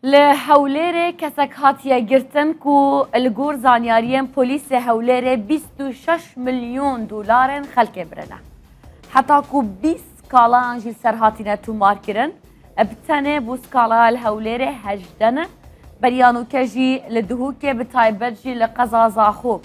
Li Hewlêrê kesek hatiye girtin ku li gor zanyariyên polîsê Hewlêrê 26 milyon dolarên xelkê birine. Heta ku 20 skalayan jî li ser hatine tomarkirin, bi tenê bû skalaya li Hewlêrê 18 ne. Beriya nûke jî li Dihokê bi taybet jî li qeza Zaxo.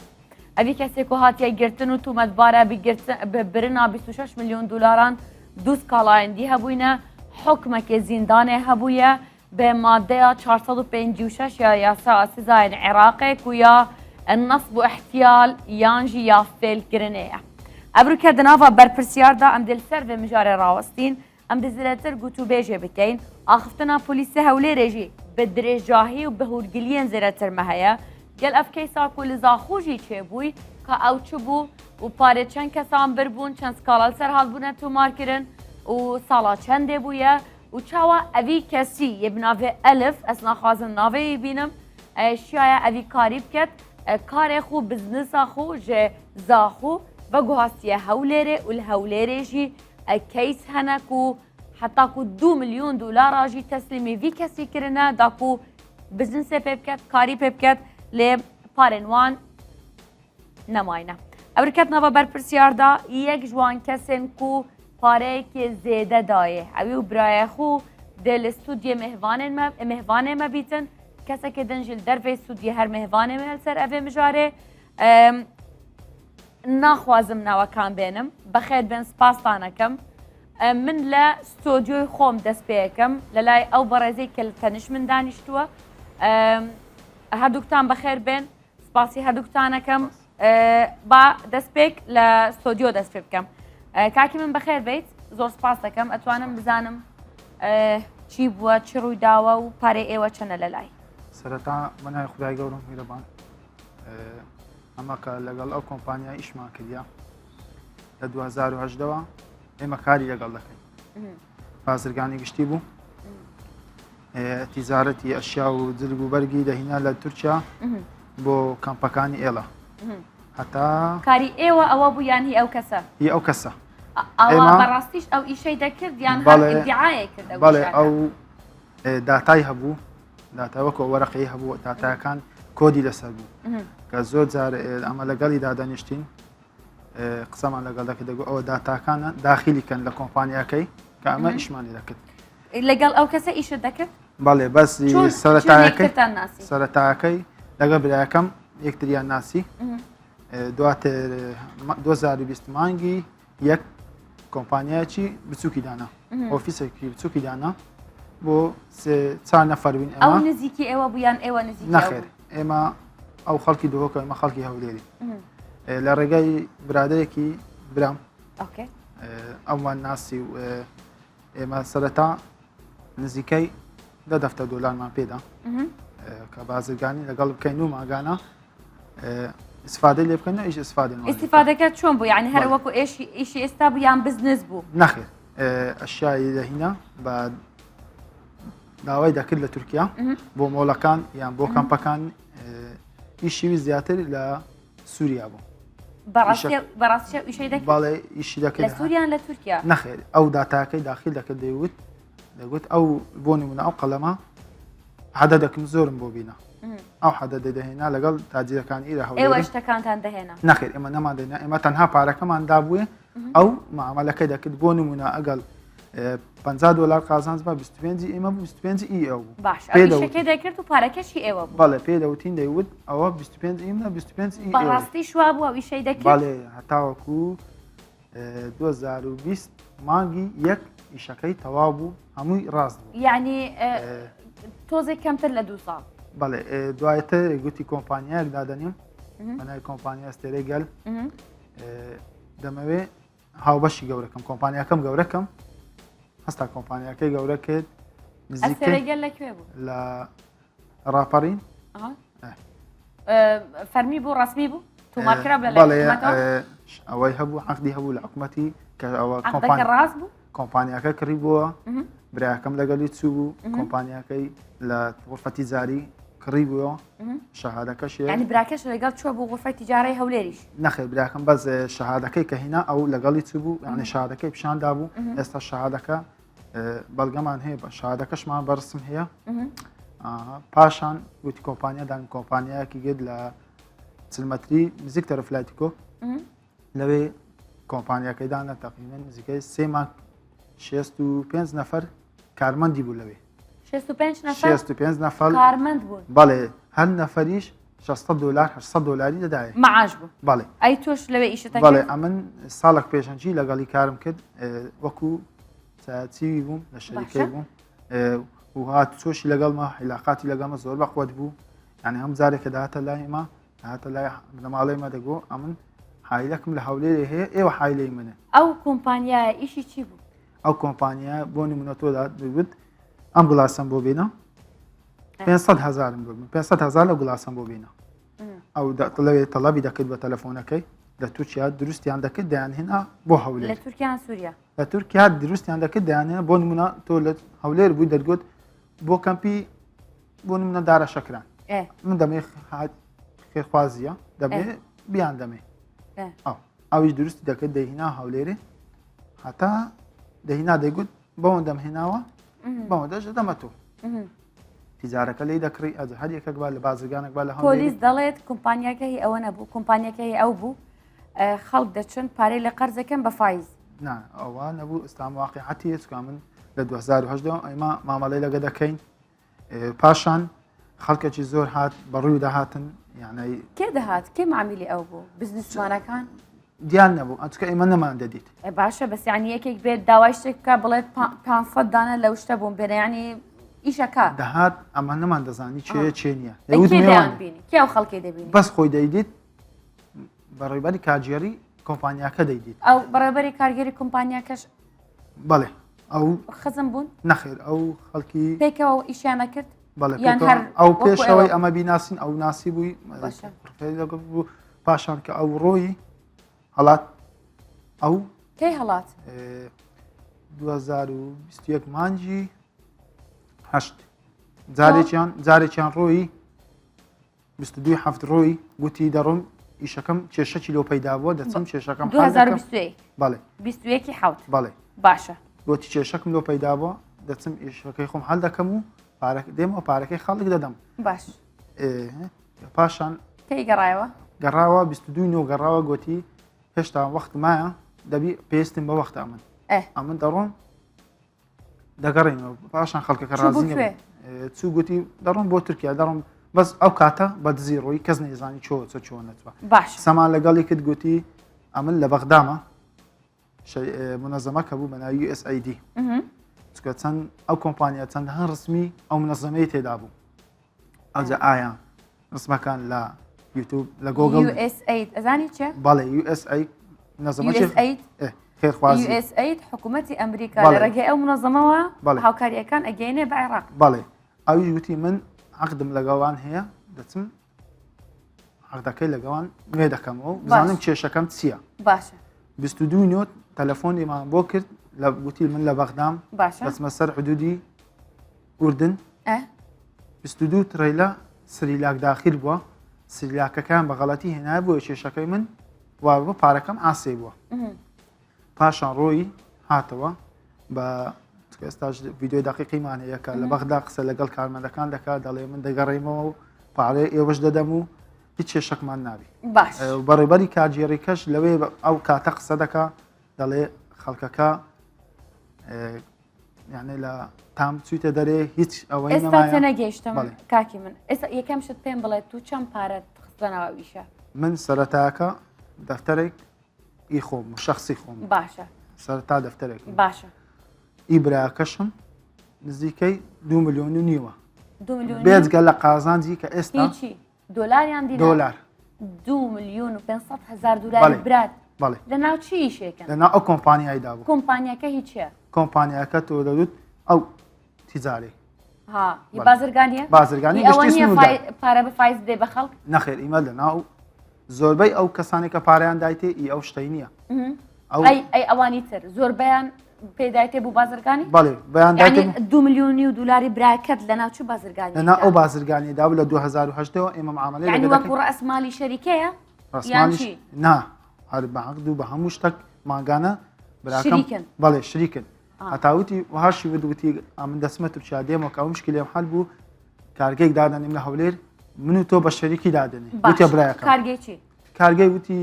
Evî kesê ku hatiye girtin û tometbar e bi girtin bi birina 26 milyon dolaran du skalayên dî hebûyne, hukmekê zîndanê hebûye bi madeya 456 ya yasa sizayên Iraqê ku ya nesb û ihtiyal yan jî ya fêlkirinê ye. Ev rûke di nava berpirsiyar de em dê li ser vê mijarê rawestîn. Em dê zêdetir gotûbêjê bikeyn. Axiftina polîsê Hewlêrê jî bi dirêjahî û bi hûrgiliyên zêdetir me heye. Gel ev keysa ku li Zaxo jî çêbûy ka ew çi bû û parê çend kesan birbûn, çend skala li ser hatibûne tomarkirin û sala çendê bûye û çawa evî kesî yê bi navê Elif, ez naxwazim navê wî bînim, şiyaye evî karî biket, karê xwe, biznisa xwe ji Zaxo veguhastiye Hewlêrê û li Hewlêrê jî Keys hene ku heta ku du milyon dolara jî teslîmî vî kesî kirine da ku bizinsê pê biket, karî pê biket lê parên wan nemayne. Ew riket nava berpirsiyar da yek ji wan kesên ku pareyekê zêde dayê. Ewî û birayê xwe dê li stûdyê mêvanên me mêvanê me bîtin. Kesekê din jî li derveyê stûdyê her mêvanê me li ser evê mijarê. Naxwazim nawekan bênim. Bexêr bin spastan ekim. Min li stodyoy xom dest pê ekim. Li lay ew berêzê ke li teniş min danîştiwe. Herduktan bexêr bên. Spasî herduktan ekim. Ba destpêk li stodyo dest pê bikim. Kakî min bexêr beyt. Zor spas dekim. Etwanim bizanim çi bûye, çi rûy dawe û parê êwe çene li lay. Sereta min Xudayê gewrim mîreban. ئەمە کە لەگەڵ ئەو کۆمپانیا ئیشمان کردیا لە 2010ەوە ئێمە کاری لەگەڵ دەکەین بازرگانی گشتی بوو تیزارەتی ئەشیا و جلگ و بەرگی دەهینا لە تورکیا بۆ کەمپەکانی ئێڵە هەتا کاری ئێوە ئەوە بوو یان هی ئەو کەسە هی ئەو کەسە بەڕاستیش ئەو ئیشەی دەکرد یان بەڵێ ئەو داتای هەبوو داتا وەکو وەرەقەی هەبوو داتاکان کۆدی لەسەر بوو کە زۆر جار ئەمە لەگەڵی دادەنیشتین قسەمان لەگەڵ دەکرد دەگو ئەوە داتاکانە داخلی کەن لە کۆمپانیاکەی کە ئەمە ئیشمانی دەکرد لەگەڵ ئەو کەسە ئیشت دەکرد بەڵێ بەس سەرەتاکەی سەرەتاکەی لەگەڵ براکەم یەکتریان ناسی دواتر 2020 مانگی یەک کۆمپانیایەکی بچووکی دانا ئۆفیسێکی بچووکی دانا بۆ چار نەفەر بووین ئەو نزیکی ئێوە بوویان ئێوە نزیک نەخێر ئێمە ئەو خەڵکی دهۆکە ئێمە خەڵکی هەولێری لە ڕێگای برادێکی برام ئەومان ناسی و ئێمە سەرەتا نزیکەی دە دەفتە دۆلارمان پێدا کە بازرگانی لەگەڵ بکەین و ماگانە ئیسفادەی لێ بکەن ئیش ئیسفادە ئیسفادەکە چۆن بوو یعنی هەر وەکو ئێشی ئیشی ئێستا بوو یان بزنس بوو نەخێر ئەشیایی دەهینا بە داوای دەکرد لە تورکیا بۆ مۆڵەکان یان بۆ کەمپەکان ئیشی زیاتر لە سووریا بوو بەڕاستی ئیشی دەکرد بەڵێ ئیشی دەکرد لە سووریان لە تورکیا نەخێر ئەو داتاکەی داخل دەکرد دەیوت دەگوت ئەو بۆ نمونە ئەو قەڵەمە عددەکم زۆرم بۆ بینە ئەو حەدەدە دەهێنا لەگەڵ تاجیرەکان ئیرە هەولێر ئێوە شتەکانتان دەهێنا نەخێر ئێمە نەمان دەهێنا ئێمە تەنها پارەکەمان دابووێ ئەو معاملەکەی دەکرد بۆ نمونە ئەگەڵ 50 دلار قازانج بە 25 ئێمە بوو 25 ئی ئەو بوو باش ئەو دەکرد و پارەکەشی ئێوە بوو بەڵێ پێ دەوتین دەیوت ئەوە 25 ئیمە 25 ئی بەڕاستی شوا بوو ئەو ئیشەی دەکرد بەڵێ هەتاوەکو 2020 مانگی یەک ئیشەکەی تەواو بوو هەمووی ڕاست بوو یعنی تۆزێک کەمتر لە دوو ساڵ بەڵێ دوایتر گوتی کۆمپانیایەک دادەنیم بەنای کۆمپانیا ئەستێرەی گەل دەمەوێ هاوبەشی گەورەکەم کۆمپانیاکەم گەورەکەم هەستا کۆمپانیاکەی گەورە کرد نزیکەی گەل لەکوێ بوو لە ڕاپەڕین فەرمی بوو ڕسمی بوو تۆمارکرا بەڵێ ئەوەی هەبوو عقدی هەبوو لە حکوومەتی کە ئەوە کۆمپانی ڕاست بوو کۆمپانیاکە کڕی بووە براکەم لەگەڵی چوو بوو کۆمپانیاکەی لە غرفەتی جاری کڕی بووە شەهادەکەش ینی براکەش لەگەڵ چوە بۆ غرفەی تجارەی هەولێریش نەخێر براکەم بەس شەهادەکەی کە هینا ئەو لەگەڵی چوو بوو یعنی شەهادەکەی پیشاندا بوو ئێستا شەهادەکە بەڵگەمان هەیە بە شادەکەشمان بەرسم هەیە. پاشان گوتی کۆمپانیا دان کۆمپانیایەکی گرت لە چلمەتری نزیک تەرەف لایتیکۆ لەوێ کۆمپانیاکەی دانا تقریبا نزیکەی سێ مانگ 65 نەفەر کارمەندی بوو لەوێ 65 نەفەر 65 نەفەر کارمەند بوون بەڵێ هەر نەفەریش 600 دلار 800 دلاری دەدایە معاش بوو بەڵێ ئەی تۆش لەوێ ئیشت بەڵێ ئەمن ساڵک پێشەنگی لەگەڵی کارم کرد وەکو چیوی بووم لە شەریکەی بووم و هات چۆشی لەگەڵمە عیلاقاتی لەگەڵمە زۆر بەقوت بوو یعنی هەم جارێکە داهاتە لای ئمە هاتە لای بنەماڵەی مە دەگۆ ئەمن حایلەکم لە هەولێرێ هەیە ئێوە حایلەی منن. ئەو کۆمپانیایە ئیشی چی بوو؟ ئەو کۆمپانیا بۆ نمونە تۆ دەگوت ئەم گڵاسەم بۆ بینە 500 هزارم بۆ 500 هزار لە گڵاسەم بۆ بینە ئەو لەوێ تەڵەبی دەکرد بە تەلەفۆنەکەی لە تورکیا دروستیان دەکرد دەیان هێنا بۆ هەولێر لە تورکیان سووریا لە تورکیا دروستیان دەکرد دەیان بۆ نمونە تۆ لە هەولێر بووی دەرگوت بۆ کەمپی بۆ نمونە دارە شەکران من دەمێ خێرخوازیە دەبێ بیان دەمێ ئەو ئەویش دروستی دەکرد دەیهینا هەولێرێ هەتا دەهینا دەیگوت بەوەن دەمهێناوە بەوە دەش دەدەمە تۆ تیجارەکە لی دەکڕی ئەج هەر یەکێک با لە بازرگانێک با لە پۆلیس دەڵێت کۆمپانیاکە هی ئەوە نەبوو کۆمپانیەکە هی ئەو بوو خەڵک دەچن پارەی لە قەرزەکەم بە فایز نا ئەوە نەبوو ئێستا واقعەتی چکا من لە 2010 ئێمە مامەڵەی لەگە دەکەین پاشان خەڵکێکی زۆر هات بەڕووی دەهاتن یانەی کێ دەهات کێ معامیلی ئەو بوو بزنسمانەکان دیان نەبوو ئەچکە ئێمە نەمان دەدیت باشە بەس یعنی یەکێک بێت داوای شتێک بکە بڵێت 500 دانە لەو شتە بووم بێنە ینی ئیشەکە دەهات ئەمە نەمان دەزانی چێ چێ نییە کێ ئەو خەڵکی دەبینی بەس خۆی دەیدیت بەڕێبەری کارگێڕی کۆمپانیاکە دەیدیت ئەو بەڕێبەری کارگێری کۆمپانیاکەش بەڵێ ئەو خزم بوون نەخێر ئەو خەڵکی پێکەوە ئیشیانە کرد بەڵێ ئەو پێشەوەی ئەمە بیناسین ئەو ناسی بووی بوو پاشان کە ئەو ڕۆی هەڵات ئەو کەی هەڵات 2021 مانجی هەشت جارێکیان جارێکیان ڕۆی 22 هەفت ڕۆی گوتی دەڕۆم ئیشەکەم کێشەکی لۆ پەیدا بووە دەچم کێشەکەم 2021 بەڵێ 21 حوت بەڵێ باشە گوتی کێشەکم لۆ پەیدا بووە دەچم ئیشەکەی خۆم حل دەکەم و پارەکە دێمەوە پارەکەی خەڵک دەدەم باش پاشان کەی گەڕایەوە گەڕاوە 22 نۆ گەڕاوە گوتی هێشتا وەخت مایە دەبی پێستم بە وەختە ئەمن ئەمن دەڕۆم دەگەڕێنەوە پاشان خەڵکەکە ڕازی چوو گوتی دەڕۆم بۆ تورکیا دەڕۆم بەس ئەو کاتە بە دزی ڕۆی کەس نەیزانی چۆ چۆ چۆ نەچوە باش سەمان لەگەڵی کرد گوتی ئەمن لە بەغدامە منەزەمە کە بوو بەناوی USAID چکە چەند ئەو کۆمپانیا چەندەها ڕسمی ئەو منەزەمەی تێدا بوو ئەوجا ئایا ڕسمەکان لە یوتوب لە گۆگل USAID ئەزانی چێ؟ بەڵێ USAID منەزەمەی USAID خێرخوازی USAID حکوومەتی ئەمریکا لە ڕێگەی ئەو منەزەمەوە هاوکاریەکان ئەگەینێ بە عێراق بەڵێ ئەویش وتی من عقدم لەگەڵان هەیە دەچم عقدەکەی لەگەڵان نوێ دەکەمەوە بزانم کێشەکەم چییە باشە 22 نۆت تەلەفۆنیمان بۆ کرد لە گوتی من لە بەغدام باشە دەچمە سەر حدودی ئوردن 22 ترەیلە سریلاک داخیل بووە سریلاکەکان بە غەڵەتی هێنای بۆیە کێشەکەی من وا بوو پارەکەم ئاسێ بووە پاشان ڕۆی هاتەوە بە ئێستاش ڤیددیوی دقیقیمان هەیە کە لە بەغدا قسە لەگەڵ کارمەندەکان دەکات دەڵێ من دەگەڕێمەوە و پارەی ئێوەش دەدەم و هیچ کێشەکمان نابی باش بەڕێبەری کارگێڕیکەش لەوێ ئەو کاتە قسە دەکا دەڵێ خەڵکەکە یانێ لە تام چویتە دەرێ هیچ ئەوەی ئێستا تێنەگەیشتم کاکی من ئێستا یەکەم شت پێم بڵێ تو چەند پارەت خستە ناو ئەو ئیشە من سەرەتاکە دەفتەرێک ئی خۆم شخصی خۆم باشە سەرتا دەفتەرێک باشە ئی براکەشم نزیکەی دو میلیۆن و نیوە بێجگە لە قازانجی کە ئێستا دۆلار یان دینار؟ دۆلار. دوو ملیۆن و 500 هەزار دۆلاری برات بەڵێ لە ناو چی ئیشێکن؟ لە ناو ئەو کۆمپانیایدا بوو. کۆمپانیاکە هی چییە؟ کۆمپانیاکە تۆ دەوت ئەو تیجاری. ها هی بازرگانیە؟ بازرگانی ئەوە نییە پارە بە فایز بدەی بە خەڵک؟ نەخێر ئیمە لە ناو زۆربەی ئەو کەسانێک کە پارەیان دایتێ ئی ئەو شتەی نییە. ئەی ئەوانی تر زۆربەیان پێدایتێ بوو بازرگانی بەڵێ بەیان دایتێ دو میلیۆنی و دلاری براکەت لە ناو چ بازرگانی لەنا ئەو بازرگانی دا لە 2010ەوە ئێمە معاملەی یعنی وەکو ڕەسمالی شەریکەیە یان چی نا هەر بە عەقد و بە هەموو شتێک مانگانە براکەم بەڵێ شریکن هەتاوتی وهاشی ود وتی ئەمن دەچمە تورکیا دێمەوە کە ئەو مشکلێم حل بوو. کارگەیەک دادەنیم لە هەولێر من و تۆ بە شەریکی دادەنێ وتە برایەکە کارگەی چی کارگەی وتی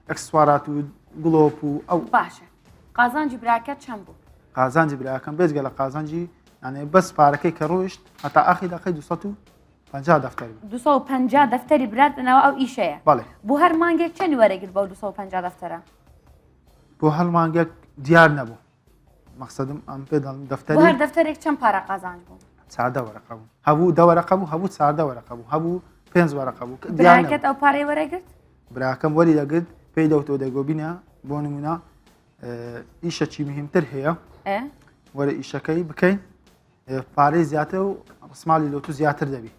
ئەکسسوارات و گڵۆپ و ئەو باشە قازانجی براکە چەند بوو قازانجی براکەم بێجگە لە قازانجی یانێ بەس پارەکەی کە ڕۆیشت هەتا ئاخی دەقەی 250 دەفتەر بوو 250 دەفتەری برات لەناو ئەو ئیشەیە بەڵێ بۆ هەر مانگێک چەندی وەرەگرت بەو 250 دەفتەرە بۆ هەر مانگێک دیار نەبوو مەقسەدم ئەم پێ دەڵم دەفتەری بۆ هەر دەفتەرێک چەند پارە قازانج بوو چاردە وەرەقە بوو هەبوو دە وەرەقە بوو هەبوو چاردە وەرەقە بوو هەبوو پێنج وەرەقە بوو براکەت ئەو پارەی وەرەگرت براکەم وەری دەگرت پێی دەوتەوە دەگۆبینە بۆ نمونە ئیشەکی مهمتر هەیە وەرە ئیشەکەی بکەین پارەی زیاتر و ڕسمالی لۆ تو زیاتر دەبی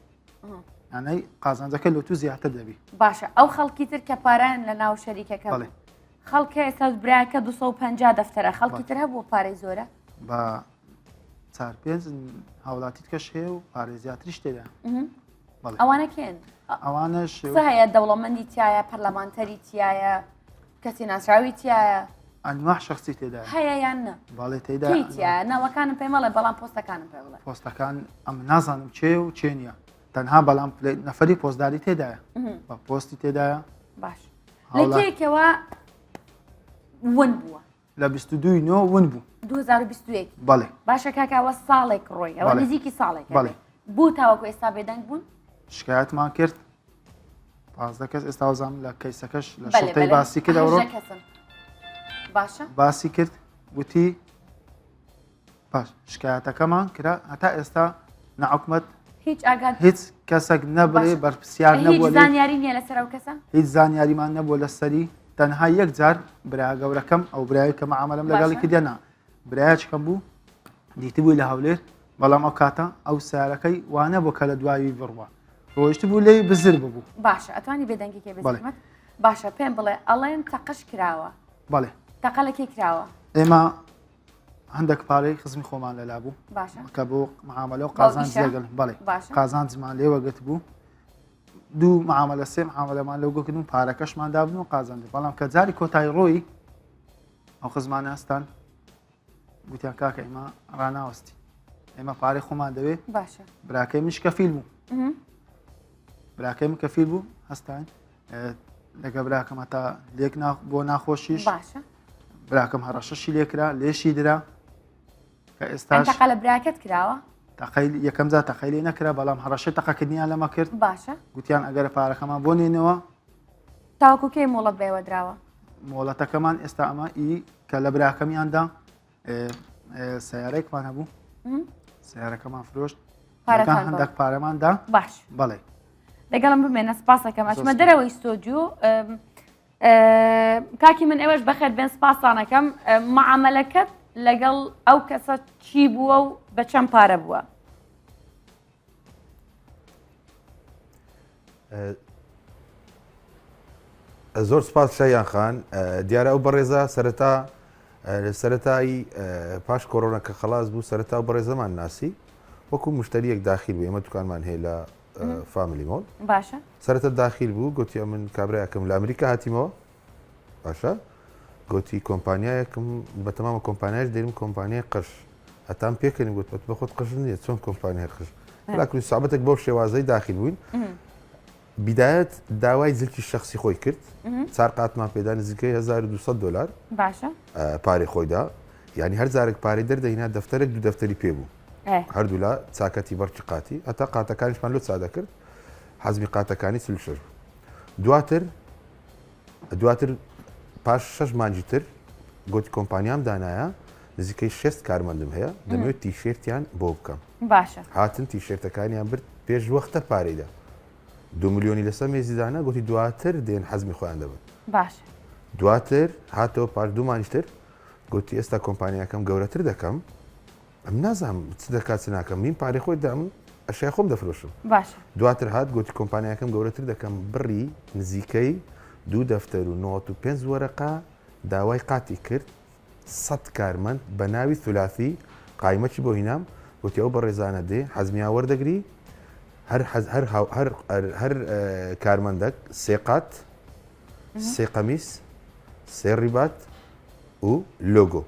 یانەی قازانجەکە لۆ تو زیاتر دەبی باشە ئەو خەڵکی تر کە پاران لە ناو شەریکەکە بڵێ خەڵکە ئێستا براکە 250 دەفتەرە خەڵکی تر هەبوو پارەی زۆرە بە چار پێنج هاوڵاتی کەش هەیە و پارەی زیاتریش تێدا ئەوانە کێن ئەوانەش هەیە دەوڵەمەندی تایە پەرلەمانتەری تایە کەسی ناسراوی تایە ئەنواع شخصی تێدا هەیە یان نە باڵێ تێدا تایە ناوەکانم پێ مەڵێ بەڵام پۆستەکانم پێ بڵێ پۆستەکان ئەم نازانم چێ و چێ نییە تەنها بەڵام نەفەری پۆستداری تێدایە بە پۆستی تێدایە باش لە کێکەوە ون بووە لە 22 نۆ ون بوو 2021 بەڵێ باشە کاکەوە ساڵێک ڕۆی ئەوە نزیکی ساڵێک بەڵێ بوو تاوەکو ئێستا بێدەنگ بوون شکایەتمان کرد پازدە کەس ئێستا وزانم لە کەیسەکەش لە شوتەی باسی کرد ئەوڕۆ باشە باسی کرد وتی باش شکایەتەکەمان کرا هەتا ئێستا نەحکومت هیچ ئاگات هیچ کەسێک نەبڵێ بەرپسیار نەبووە زانیاری نییە لەسەر ئەو کەسە هیچ زانیاریمان نەبووە لەسەری تەنها یەک جار برا گەورەکەم ئەو برای کە معاملەم لەگەڵی کردە نا برایەکەم بوو دیتبووی لە هەولێر بەڵام ئەو کاتە ئەو سیارەکەی وانە بۆ کە لە دوایی بڕوە ڕۆیشت بوو لێی بزر ببوو باشە ئەتوانی بێدەنگی کێ بزمت باشە پێم بڵێ ئەڵێن تەقش کراوە بەڵێ تەقە لە کێ کراوە ئێمە هەندێک پارەی خزمی خۆمان لەلا بوو کە بۆ معاملە و قازانج لەگەڵ بەڵێ قازانجمان لێوەگرت بوو دوو معاملە سێ معاملەمان لەو گوکردن پارەکەشمان دابن و قازانج بەڵام کە جاری کۆتایی ڕۆی ئەو خزمانە هەستان گوتیان کاکە ئێمە ڕناوەستی ئێمە پارەی خۆمان دەوێت باشە براکەی منش کەفیل بوو براکەی من کەفیل بوو هەستان لەگە براکەم هەتا لێک بۆ ناخۆشیش باشە براکەم هەڕەشەشی لێکرا لێشی درا کە ئێستا تەقە لە براکەت کراوە تەقەی یەکەم جار تەقەی لێ نەکرا بەڵام هەڕەشەی تەقەکردنیان لەمە کرد باشە گوتیان ئەگەر پارەکەمان بۆ نێنەوە تاوەکو کەی مۆڵەت بەێوە دراوە مۆڵەتەکەمان ئێستا ئەمە ئی کە لە براکەمیاندا سیارێکمان هەبوو سیارەکەمان فرۆشت هەندێک پارەماندا باش بەڵێ لەگەڵم بمێنە سپاسەکەم ئەچمە دەرەوەی ستۆدیو کاکی من ئێوەش بەخێر بێن سپاسانەکەم معاملەکەت لەگەڵ ئەو کەسە چی بووە و بە چەند پارە بووە؟ زۆر سپاس شایان خان دیارە ئەو بەڕێزە سەرەتا سەتایی پاش کۆرۆنا کە خلاص بوو سەرەتا و بەڕێزەمان ناسی وەکو مشتریەک داخل بوو ئێمە دوکانمان هەیە لە فامیلی مۆڵ باشە سەرەتا داخیل بوو گوتی ئەمن کابرایەکم لە ئەمریکا هاتیمەوە باشە گوتی کۆمپانیایەکم بە تەمامە کۆمپانیاش دەرم کۆمپانیای قژ هەتام پێکەنی گوت بە خۆت قژ نییە چۆن کۆمپانیای قژ لاکلی سابەتێک بەو شێوازەی داخیل بووین بیدایەت داوای زلکی شخصی خۆی کرد چار قاتمان پێدا نزیکەی 1200 دلار باشە پارەی خۆیدا یعنی هەر جارێک پارەی دەردەهینا دەفتەرێک دوو دەفتەری پێ بوو هەردوولا چاکەتی بەڕکی قاتی هەتا قاتەکانیشمان لۆ چا دەکرد حەزمی قاتەکانی 46 بوو دواتر دواتر پاش شەش مانگی تر گوتی کۆمپانیام دانایە نزیکەی شێست کارمەندم هەیە دەمەوێت تیشێرتیان بۆ بکەم باشە هاتن تیشێرتەکانیان برد پێش وەختە پارەیدا دو ملیۆنی لەسەر مێزی دانا گوتی دواتر دێن حەزمی خۆیان دەبن باشە دواتر هاتەوە پاش دوو مانگی تر گوتی ئێستا کۆمپانیاکەم گەورەتر دەکەم ئەم نازانم چ دەکات چ ناکەم میم پارەی خۆی دام ئەشیای خۆم دەفرۆشم باشە دواتر هات گوتی کۆمپانیاکەم گەورەتر دەکەم بڕی نزیکەی دوو دەفتەر و 95 وەرەقە داوای قاتی کرد سەد کارمەند بە ناوی ثلاثی قایمەکی بۆ هینام گوتی ئەو بەڕێزانە دێ حەزمیان وەردەگری هەر هەر هەر هەر کارمەندەک سێ قات سێ قەمیس سێ ڕیبات و لۆگۆ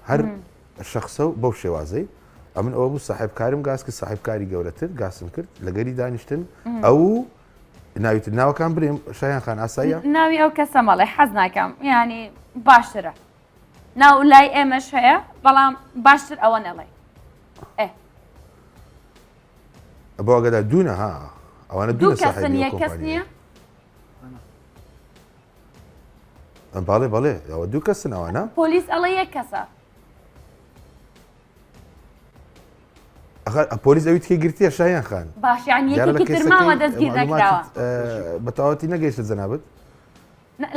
هەر شخصە و بەو شێوازەی. ئەمن ئەوە بوو ساحێب کارم گاز کرد ساحێب کاری گەورەتر گاسم کرد لەگەری دانیشتن ئەو ناوی تر ناوەکان برێم شایان خان ئاساییە؟ ناوی ئەو کەسە مەڵێ حەز ناکەم یانی باشترە ناو لای ئێمەش هەیە بەڵام باشتر ئەوە نەڵێ ئێ بۆ ئەگەدا دوونە ها ئەوانە دوو کەسن یەک کەس نییە بەڵێ بەڵێ ئەوە دوو کەسن ئەوانە پۆلیس ئەڵێ یەک کەسە پۆلیس ئەوی تکەی گرتیە شایان خان باش یان یەکێکی تر ماوە دەستگیر نەکراوە بە تەواوەتی نەگەیشتە جەنابت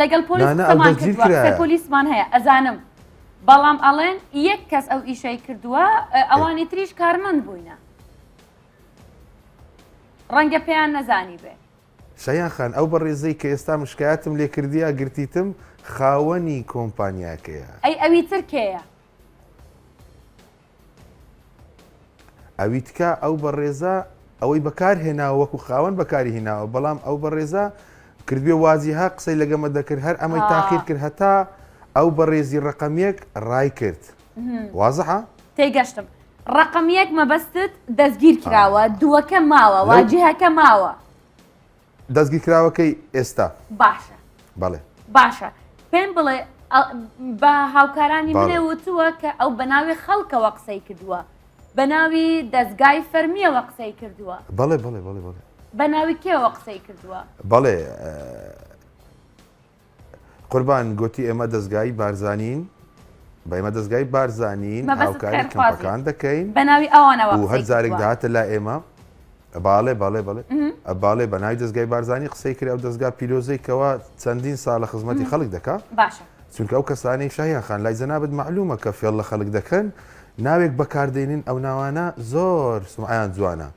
لەگەڵ پۆلیس قسەمان کردووە قسەی پۆلیسمان هەیە ئەزانم بەڵام ئەڵێن یەک کەس ئەو ئیشەی کردووە ئەوانی تریش کارمەند بووینە ڕەنگە پێیان نەزانی بێ شایان خان ئەو بەڕێزەی کە ئێستا من شکایەتم لێ کردیە گرتیتم خاوەنی کۆمپانیاکەیە. ئەی ئەوی تر کێیە؟ ئەوی تکە ئەو بەڕێزە ئەوەی بەکار هێناوە وەکو خاوەن بەکاری هێناوە بەڵام ئەو بەڕێزە کردوێ وازی ها قسەی لەگەمە دەکرد هەر ئەمەی تاخیر کرد هەتا ئەو بەڕێزی ڕقم یەک ڕای کرد وازحە؟ تێگەشتم ڕقم یەک مەبەستت دەستگیر کراوە دووەکە ماوە واجهەکە ماوە دەستگیرکراوەکەی ئێستا. باشە. بەڵێ. باشە پێم بڵێ بە هاوکارانی منێ وتووە کە ئەو بە ناوی خەڵکەوە قسەی کردووە بە ناوی دەستگای فەرمیەوە قسەی کردووە. بەڵێ بەڵێ بەڵێ بەڵێ. بە ناوی کێوە قسەی کردووە؟ بەڵێ قوربان گۆتی ئێمە دەزگای بارزانین بە ئێمە دەزگای بارزانین هاوکاری کەمپەکان دەکەین بە ناوی ئەوانەوە و هەر جارێک دەهاتە لا ئێمە باڵێ باڵێ بەڵێ باڵێ بە ناوی دەزگای بارزانی قسەی کرد ئەو دەزگا پیرۆزەی کەوا چەندین ساڵ لە خزمەتی خەڵک دەکا باشە چونکە ئەو کەسانەی شایان خان لای جەنابت معلومە کە فێڵ لە خەڵک دەکەن ناوێک بەکاردێنین ئەو ناوانە زۆر سمعیان جوانە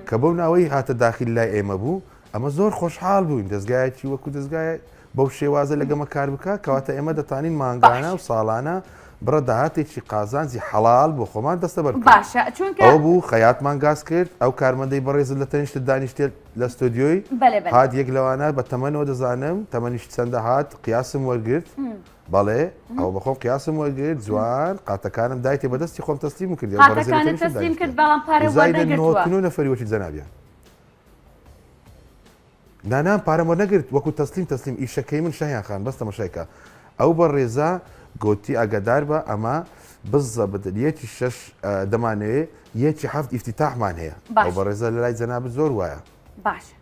کە بەو ناوەی هاتە داخل لای ئێمە بوو ئەمە زۆر خۆشحاڵ بووین دەزگایەکی وەکو دەزگای بەو شێوازە لە گەمە کار بکە کەواتە ئێمە دەتانین مانگانە و ساڵانە بڕە داهاتێکی قازانجی حەڵال بۆ خۆمان دەستەبەر بکەین. باشە چونکە ئەوە بوو خەیاتمان گاز کرد ئەو کارمەندەی بەڕێزت لە تەنیشتت دانیشتێت لە ستۆدیۆی بەلێ بەلێ. هات یەک لەوانە بە تەمەنەوە دەزانم تەمەنیش چەندە هات قیاسم وەرگرت بەڵێ ئەوە بەخۆم قیاسم وەرگرت جوان قاتەکانم دایتێ بەدەستی خۆم تەسلیمم کردی ئەو بەڕێزە لە قاتەکانت تەنیشتم تەسلیم کرد دانیشتێ بەڵام پارەی زایدە وەرنەگرتووە. 99 نەفەری وەکی جەنابیان. نا نا پارەم وەرنەگرت وەکو تەسلیم تەسلیم ئیشەکەی من شایان خان بەس تەمەشای کە ئەو بەڕێزە گۆتی ئاگادار بە ئەمە بزەبت یەکی شەش دەمانەوێ یەکی حەفت ئیفتیتاحمان هەیە ئەو باش. بەڕێزە لە لای جەنابت زۆر وایە باشە.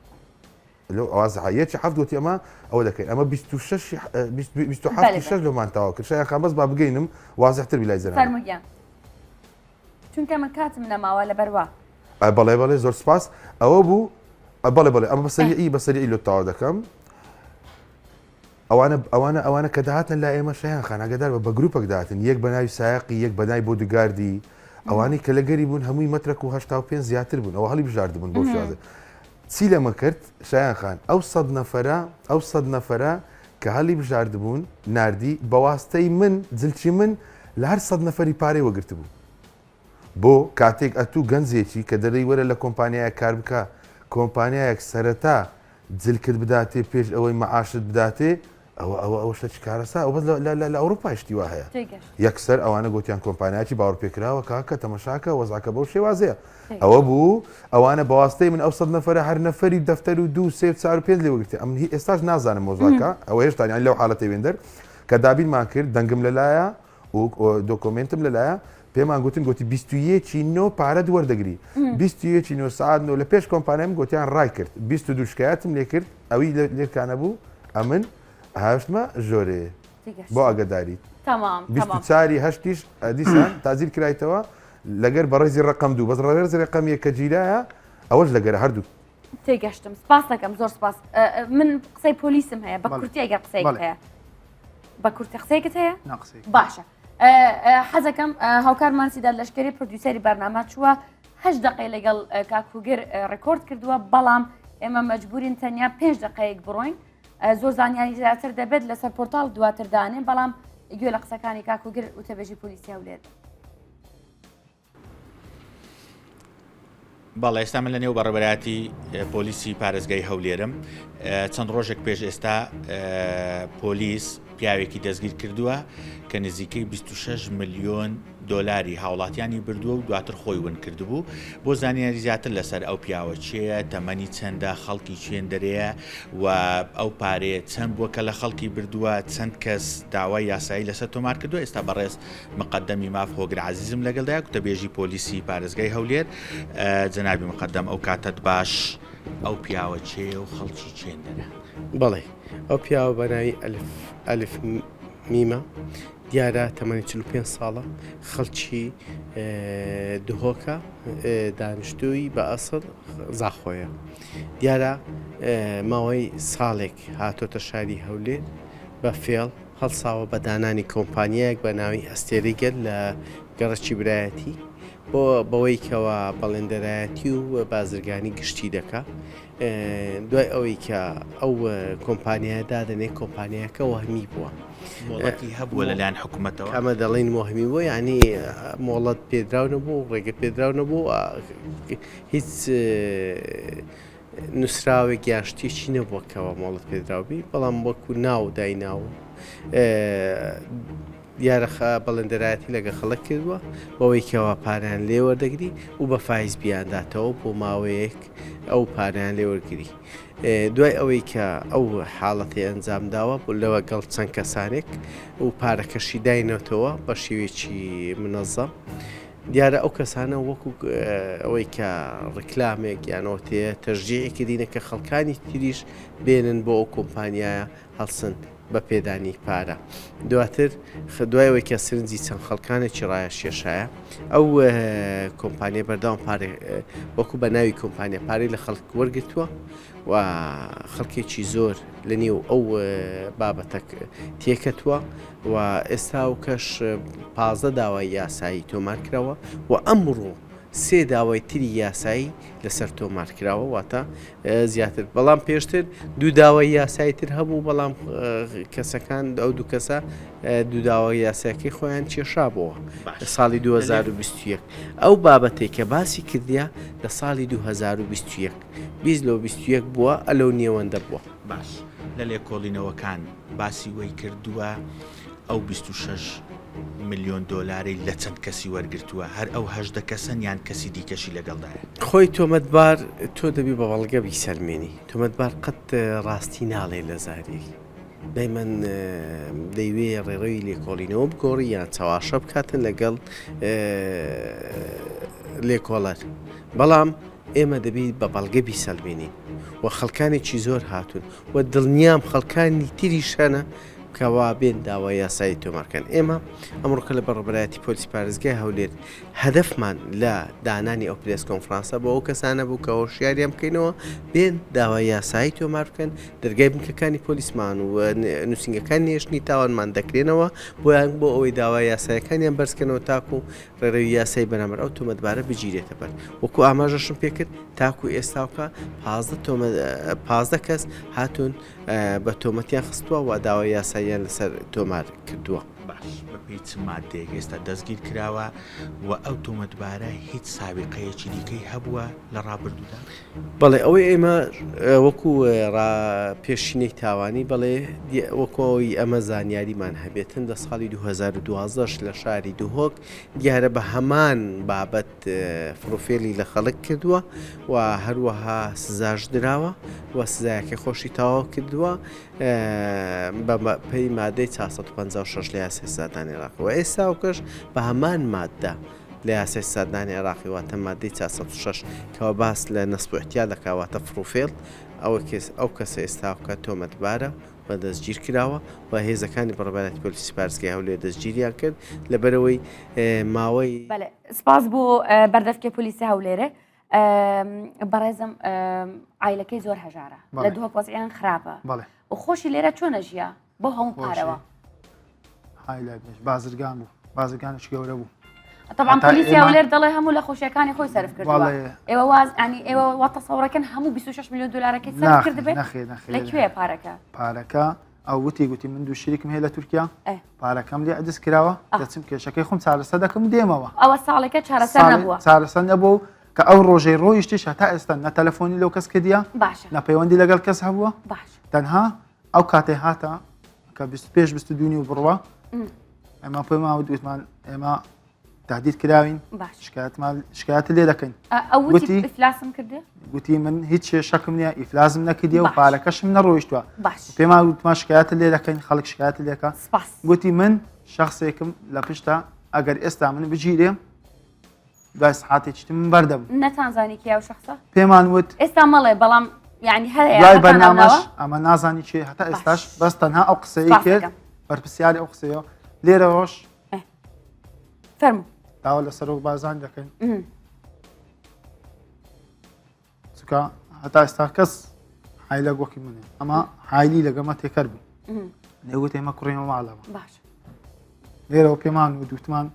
لەو ئەوازە یەکی حەفت گۆتی ئەمە ئەوە دەکەین ئەمە 26 27 بەلێ شەش بەلێ. لۆمان تەواو کرد شایان خان بەس با بگەینم وازحتر بی لای جەنابت. فەرموو گیان. چونکە من کاتم نەماوە لەبەر وا. بەڵێ بەڵێ زۆر سپاس ئەوە بوو بەڵێ بەڵێ ئەمە بەسەریعی بەسەریعی لۆ تەواو دەکەم ئەوانە ئەوانە ئەوانە کە داهاتن لا ئێمە شەیان خان ئاگادار بە بە گروپێک داهاتن یەک بە ناوی سایەقی یەک بە ناوی بۆدیگاردی ئەوانەی کە لەگەری بوون هەمووی مەترەک و 85 زیاتر بوون ئەوە هەڵی بژاردبوون بۆ شێوازە چی لەمە کرد شایان خان ئەو سەد نەفەرە ئەو سەد نەفەرە کە هەڵی بژاردبوون ناردی بەواستەی من جلکی من لە هەر سەد نەفەری پارەی وەگرتبوو بۆ کاتێک ئەتوو گەنجێکی کە دەرێی وەرە لە کۆمپانیایەک کار بکە کۆمپانیایەک سەرەتا جلکت بداتێ پێش ئەوەی مەعاشت بداتێ ئەوە ئەوە ئەوە شتێکی کارەسا ئەوە بەس لە لە لە ئەوروپای شتی وا هەیە یەکسەر ئەوانە گوتیان کۆمپانیاکی باوەڕپێکراوە کاکە تەمەشاکە وەزعەکە بەو شێوازەیە ئەوە بوو ئەوانە بەواستەی من ئەو سەد نەفەرە هەر نەفەری دەفتەر و دوو سێ چوار و پێنج لێ وەگرتێ ئەمن هی ئێستاش نازانم مۆزاکە ئەوە هێشتا یان لەو حالەتەی وێندەر کە دابینمان کرد دەنگم لەلایە و دۆکۆمێنتم لەلایە پێمان گوتن گوتی 21 نۆ پارەت وەردەگری 21 نۆ سعات نۆ لە پێش کۆمپانیام گوتیان ڕای کرد 22 شکایەتم لێ کرد ئەوی لێرکانە بوو ئەمن هاشتمە ژۆرێ بۆ ئاگداریت 24 هەشتیش دیسان تازیر کرایتەوە لەگەر بەڕێزی ڕقم دوو بەس ڕێزی ڕقم یە کە گیرایە ئەوەش لەگەر هەردوو تێگەشتم سپاس دەکەم زۆر سپاس من قسەی پۆلیسم هەیە بە کورتی ئەگەر قسەیەک هەیە بە کورتی قسەیەکت هەیە باشە حەزەکەم هاوکارمان سیدار لەشکری پرۆدیوسەری بەرنامە چووە هەش دقەی لەگەڵ کاکوگر ڕێکۆرد کردووە بەڵام ئێمە مەجبورین تەنیا پێنج دقەیەک بڕۆین زۆر زانیاری زیاتر دەبێت لەسەر پۆرتاڵ دواتر دانێن بەڵام گوێ لە قسەکانی کاکوگر وتەبێژی پۆلیسی هەولێر بەڵێ ئێستا من لە نێو بەڕێوەبەرایەتی پۆلیسی پارێزگای هەولێرم چەند ڕۆژێک پێش ئێستا پۆلیس. پیاوێکی دەستگیر کردووە کە نزیکەی 26 ملیۆن دۆلاری هاوڵاتیانی بردووە و دواتر خۆی ون کردبوو. بۆ زانیاری زیاتر لەسەر ئەو پیاوە کێیە، تەمەنی چەندە، خەڵکی کوێندەرەیە و ئەو پارەیە چەند بووە کە لە خەڵکی بردووە، چەند کەس داوای یاسایی لەسەر تۆمار کردووە، ئێستا بەڕێز مقەدەمی ماف هۆگر عەزیزم لەگەڵدایە، گوتەبێژی پۆلیسی پارێزگای هەولێر. جەنابی مقەدەم ئەو کاتەت باش، ئەو پیاوە کێیە و خەڵکی کوێندەرە؟ بەڵێ ئەو پیاوە بە ناوی ئەلف ئەلف میمە دیارە تەمەنی 45 ساڵە خەڵکی دهۆکە دانیشتووی بە ئەسڵ زاخۆیە دیارە ماوەی ساڵێک هاتۆتە شاری هەولێر بە فێڵ هەڵساوە بە دانانی کۆمپانیایەک بە ناوی ئەستێرەی گەل لە گەڕەکی برایەتی بۆ بەوەی کەوا بەڵێندەرایەتی و بازرگانی گشتی دەکا دوای ئەوەی کە ئەو کۆمپانیایە دادەنێ کۆمپانیاکە وەهمی بووە. مۆڵەتی هەبووە لەلایەن حکوومەتەوە؟ ئەمە دەڵێین وەهمی بووە یعنی مۆڵەت پێدراو نەبوو ڕێگە پێدراو نەبوو هیچ نووسراوێک یان شتێکی نەبووە کەەوە مۆڵەت پێدراوبی بەڵام وەکو ناو دایناو دیارە بەڵێندەرایەتی لەگە خەڵک کردووە بەوەی کەوا پارەیان لێ وەردەگری و بە فایز بیانداتەوە بۆ ماوەیەک ئەو پارەیان لێ وەرگری دوای ئەوەی کە ئەو حاڵەتی ئەنجام داوە بۆ لەوە گەڵ چەند کەسانێک و پارەکەشی داینەوتەوە بە شێوەیەکی منەزەم دیارە ئەو کەسانە وەکو ئەوەی کە ڕیکلامێک یانەوە تێ تەشجیعی کردینە کە خەڵکانی تریش بێنن بۆ ئەو کۆمپانیایە هەڵسن بە پێدانی پارە. دواتر دوای ئەوەی کە سرنجی چەند خەڵکانێکی ڕایەشێشایە ئەو کۆمپانیا بەردەوام پارێ وەکو بە ناوی کۆمپانیا پارەی لە خەڵک وەرگتووە و خەڵکێکی زۆر لە نێو ئەو بابەتە تێکەتووە و ئێستا و کەش پازدە داوای یاسایی تۆمار کراوە و ئەمڕۆ سێ داوای تری یاسایی لەسەر تۆمار کراوە واتە زیاتر بەڵام پێشتر دوو داوای یاسایی تر هەبوو بەڵام کەسەکان ئەو دوو کەسە دوو داوای یاساکەی خۆیان کێشابەوە لە ساڵی 2021 ئەو بابەتێک کە باسی کردیا لە ساڵی 2021 20 لۆ 21 بووە ئەلەو نێوەندە بووە. باش لە لێکۆڵینەوەکان باسی وەی کردووە ئەو 26 ملیۆن دۆلارەی لە چەند کەسی وەرگرتووە، هەر ئەو 18 کەسەن یان کەسی دیکەشی لەگەڵدایە؟ خۆی تۆمەتبار تۆ دەبی بە بەڵگە بیسەلمێنی، تۆمەتبار قەت ڕاستی ناڵێ لە زاری، دایمەن دەیوێ ڕێڕەوی لێکۆڵینەوە بگۆڕی یان چەواشە بکاتن لەگەڵ لێکۆڵەر، بەڵام ئێمە دەبی بە بەڵگە بیسەلمێنین و خەڵکانێکی زۆر هاتوون و دڵنیام خەڵکانی تریش هەنە کەوا بێن داوای یاسایی تۆمارکەن ئێمە ئەمڕۆکە لە بەڕێوەبەرایەتی پۆلیسی پارێزگای هەولێر هەدەفمان لە دانانی ئەو پرێس کۆنفرانسە بۆ ئەو کەسانە بوو کە هۆشیاریان بکەینەوە بێن داوای یاسایی تۆمار بکەن دەرگای بنکەکانی پۆلیسمان و نووسینگەکانی نێشتنی تاوانمان دەکرێنەوە بۆیان بۆ ئەوەی داوا یاسایەکانیان بەرزکەنەوە تاکو ڕێڕەوی یاسایی بەرامبەر ئەو تۆمەتبارە بگیرێتە بەر وەکو ئاماژەشم پێکرد تاکو ئێستاوکە 15 کەس هاتوون بە تۆمەتیان خستووە و داوای یاساییان لەسەر تۆمار کردووە. باش بەپێی چ ماددەیەک ئێستا دەستگیر کراوە و ئەو تۆمەتبارە هیچ سابیقەیەکی دیکەی هەبووە لە ڕابردوودا؟ بەڵێ ئەوەی ئێمە وەکو پێشینەی تاوانی بەڵێ وەکو ئەوەی ئەمە زانیاریمان هەبێتن لە ساڵی 2012 لە شاری دهۆک دیارە بە هەمان بابەت فڕوفێلی لە خەڵک کردووە و هەروەها سزاش دراوە و سزایەکەی خۆشی تەواو کردووە بە پێی مادەی 456 لە یاسای سزادانی عێراقی و ئێستا و کەش بە هەمان مادە لە یاسای سزادانی عێراقی واتە مادەی 406 کەەوە باس لە نەسب و احتیال دەکا واتە فڕوفێڵ ئەوە کەس ئەو کەسە ئێستاکە تۆمەتبارە و دەستگیر کراوە و هێزەکانی بەڕێوەبەرایەتی پۆلیسی پارێزگای هەولێر دەستگیریان کرد لەبەرئەوەی ماوەی. بەلێ سپاس بۆ بەردەفکێ پۆلیسی هەولێرێ بەڕێزم عیلەکەی زۆر هەژارە لە دهۆک وەزعیان خراپە و خۆشی لێرە چۆنە ژیا بۆ هەموو پارەوە بازرگان بوو بازرگانێکی گەورە بوو طبعا پۆلیسی هەولێر دەڵێ هەموو لە خۆشیەکانی خۆی سەرف کردووە ئێوە واز ینی ئێوە وا تەسەوڕەکەن هەموو 26 میلیۆن دلارەکەی سەرف کردبێت لە کوێ پارەکە پارەکە ئەو وتی گوتی من دوو شریکم هەیە لە تورکیا پارەکەم لێ عجز کراوە دەچم کێشەکەی خۆم چارەسەر دەکەم دێمەوە ئەوە ساڵێکە چارەسەر نەبووە چارەسەر نەبوو کە ئەو ڕۆژەی ڕۆیشتیش هەتا ئێستا نە تەلەفۆنی لەو کەس کردیە باشە نە پەیوەندی لەگەڵ کەس هەبووە باش تەنها ئەو کاتێ هاتە. کە پێش 22 نیو بڕوە ئێمە پێمان وت وتمان ئێمە تهدید کراوین شکایەتمان شکایەت لێ دەکەین گوتی ئیفلاسم کردێ گوتی من هیچ شەکم نییە ئیفلاسم نەکردی و پارەکەشم نەڕۆیشتووە پێمان وتمان شکایەت لێ دەکەین خەڵک شکایەت لێکە گوتی من شخصێکم لە پشتە ئەگەر ئێستا من بگیرێم دوای سعاتێکی تر من بەردەبم. نەتانزانی کێ ئەو شەخسە؟ پێمان وت. ئێستا مەڵێ بەڵام یعنی هەیە دوای بەرنامەش ئەمە نازانی کێ هەتا ئێستاش بەس تەنها ئەو قسەی کرد بەرپرسیاری ئەو قسەیە لێرەوەش فەرموو داوا لە سەرۆک بارزان دەکەین چونکە هەتا ئێستا کەس حایلە گۆکی منێ ئەمە حایلی لەگەمە تێکەر بوو نێوت ئێمە کوڕێمە ماڵەوە باش لێرەوە پێمان و دوتمان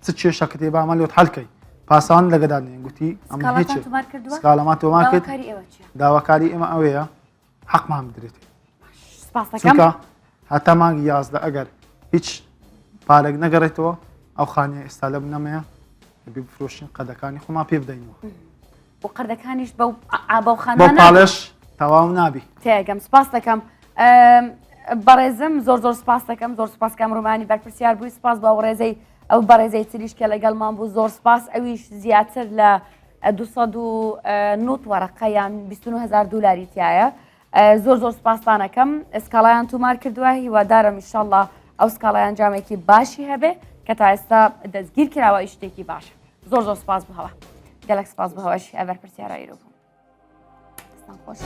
چ کێشەکەت هەیە با ئەمە لۆت حەلکەی پاساوان لەگەدا نێن گوتی ئەمە هیچ سکاڵامان تۆمار کرد داواکاری ئێمە ئەوەیە حەقمان بدرێت چونکە هەتا مانگی 11 ئەگەر هیچ پارێک نەگەڕێتەوە ئەو خانیە ئێستا لە بنەمەیە بێ بفرۆشین قەدەکانی خۆمان پێ بدەینەوە و قەردەکانیش بەو بەو خانە پاڵش تەواو نابی تێگەم سپاس دەکەم بەڕێزم زۆر زۆر سپاس دەکەم زۆر سپاس کەم ڕومانی بەرپرسیار بووی سپاس بە ڕێزەی ئەو بەڕێزەی تریش کە لەگەڵمان بوو زۆر سپاس ئەویش زیاتر لە 290 وەرەقە یان 29هزار دلاری تایە زۆر زۆر سپاستانەکەم سکاڵایان تومار کردووە هیوادارم ئیشەڵڵا ئەو سکاڵای ئەنجامێکی باشی هەبێ کە تا ئێستا دەستگیر کراوە شتێکی باشە زۆر زۆر سپاس بۆ هەوا گەلک سپاس بۆ هەواش ئەبەر پرسیارە ئیرۆ بوو خۆش.